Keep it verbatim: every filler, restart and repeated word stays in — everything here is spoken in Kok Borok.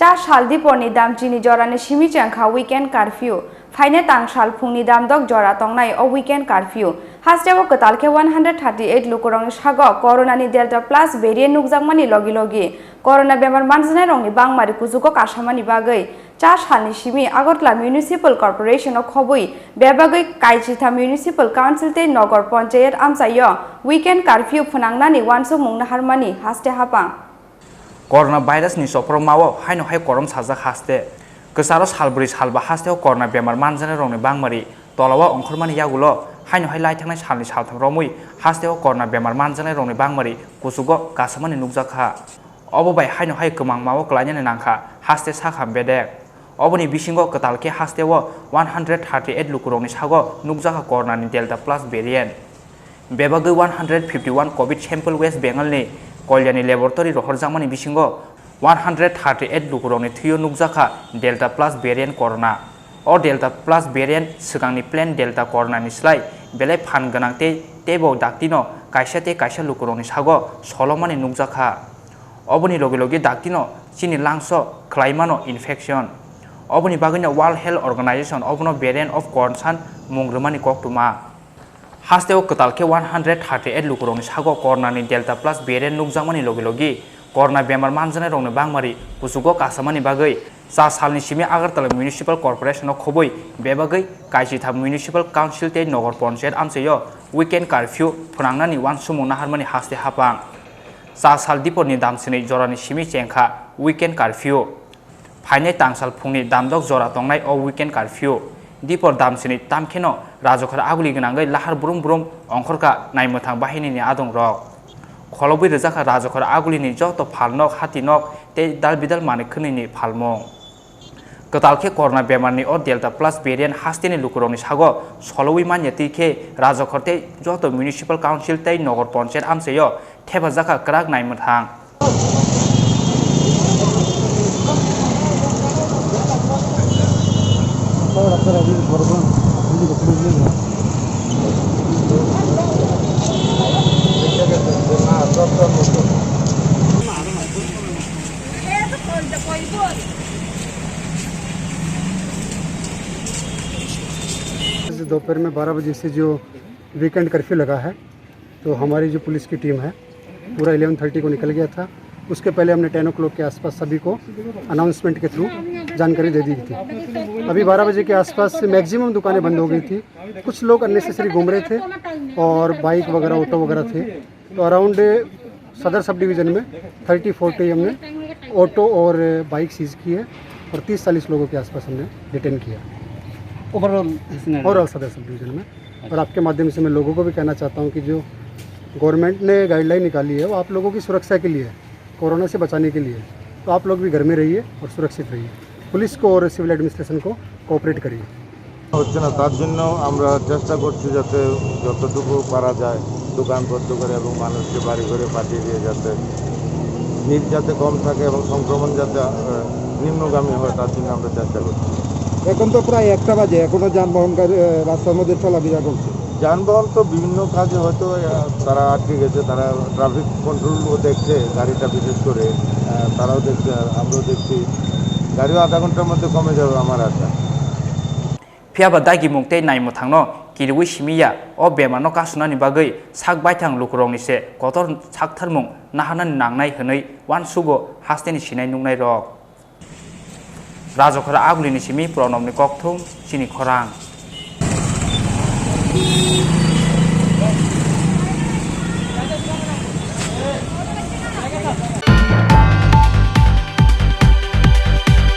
Cha sal diporni damchini jorani simi chengkha weekend curfew. Phainai tangsal phungni damdok jora tongnai o weekend curfew. Hasteo kwtal khe one hundred thirty eight lukurokni sago coronani Delta plus variant nukjakmani logi logi corona bemar manjanairokni bangmari kuchugo kasamani bagwi cha salni simi Agartala Municipal Corporation o khobwi bebagwi kaisitham Municipal Council tei Nogor Ponchayat amchaio weekend curfew phwnangnani uansukmung naharmani haste hapang. Corona virus ni sopromao haino hai korom sajak haste. Kwcharo salbrwi salba hasteo corona bemar manjanairokni bangmari tolao ongkhormani yagulo haino hai laithangnai salni saltham romwi hasteo corona bemar manjanairokni bangmari kuchugo kasamani nukjakha. Obo bai haino hai kwmangmao klainani nangkha haste sakham bedek. Oboni bisingo kwtal khe hasteo one hundred thirty eight lukurokni sago nukjakha coronani Delta plus variant. Bebagwi one hundred fifty one covid sample West Bengalni Kalyani laboratory rohorjakmani bisingo one hundred thirty eight lukurokni thwio nukjakha Delta plus variant corona. O Delta plus variant swkangni plain Delta coronani slai belai phan gwnang tei teibo daktino kaisa tei kaisa lukurokni sago solomani nukjakha. Oboni logi logi daktino chini langso khlaimano infection. Oboni bagwino World Health Organization obono variant of concern mung rwmani koktwma. Hasteo kwtal khe one hundred thirty eight lukurokni sago coronani Delta plus variant nukjakmani logi logi corona bemar manjanairokni bangmari kuchugo kasamani bagwi cha salni simi Agartala Municipal Corporation o khobwi bebagwi kaisitham Municipal Council tei Nogor Ponchayat amchaio weekend curfew phwnangnani uansukmung naharmani haste hapang. Cha sal diporni damchini jorani simi chengkha weekend curfew. Phainai tangsal phungni damdok jora tongnai o weekend curfew. Dipor damchini tamkheno rajokhor aguli gwnangwi lahar brum brum ongkhorkha naimwthang bahinini adongrok. Kholobwi rwjakha rajokhor agulini joto phalnok, hatinok tei dalbidal manwi khwnwini phalmung. Kwtal khe corona bemarni o Delta plus variant hasteni lukurokni sago solowi manya twi khe rajokhor tei joto municipal council tei nogor ponchayat amchaio thepajakha kwrak naimwthang. दोपहर में बारह बजे से जो weekend curfew लगा है, तो हमारी जो पुलिस की टीम है, पूरा इलेवन थर्टी को निकल गया था। उसके पहले हमने टेन ओ क्लॉक के आसपास सभी को अनाउंसमेंट के थ्रू जानकारी दे दी थी। अभी बारह बजे के आसपास मैक्सिमम दुकानें बंद हो गई थी। कुछ लोग अननेसेसरी घूम रहे थे और बाइक वगैरह, ऑटो वगैरह थे। तो अराउंड सदर सब डिवीजन में थर्टी फोर्टी हमने ऑटो और बाइक सीज की है और तीस चालीस लोगों के आसपास हमने डिटेन किया। ओवरऑल, ओवरऑल सदर सब डिवीजन में। और आपके माध्यम से मैं लोगों को भी कहना चाहता हूँ कि जो गवर्नमेंट ने गाइडलाइन निकाली है, वो आप लोगों की सुरक्षा के लिए है, कोरोना से बचाने के लिए है। तो आप लोग भी घर में रहिए और सुरक्षित रहिए। पुलिस को और सिविल एडमिनिस्ट्रेशन को कोऑपरेट करिए। হচ্ছে না, তার জন্য আমরা চেষ্টা করছি যাতে যতটুকু পারা যায় দোকান বন্ধ করে এবং মানুষকে বাড়ি ঘরে পাঠিয়ে দিয়ে যাতে ভিড় যাতে কম থাকে এবং সংক্রমণ যাতে, আহ, নিম্নগামী হয়, তার জন্য আমরা চেষ্টা করছি। এখন তো প্রায় একটা বাজে, এখনো যানবাহন গাড়ি, আহ, রাস্তার মধ্যে চলাফেরা করছে। যানবাহন তো বিভিন্ন কাজে হয়তো, আহ, তারা আটকে গেছে, তারা ট্রাফিক কন্ট্রোলও দেখছে, গাড়িটা বিশেষ করে, আহ, তারাও দেখছে, আর আমরাও দেখছি। গাড়িও আধা ঘন্টার মধ্যে কমে যাবে আমার আশা। Phiya ba dagimung tei naimwthangno kiriui simi ya, o bemarno kasunani bagwi sak baithang lukurokni se kotor saktharmung naharnani nangnai hwnwi uansugo hasteni sinai nuknairok. Rajokhora Agulini simi Pranobni kokthum chini khorang.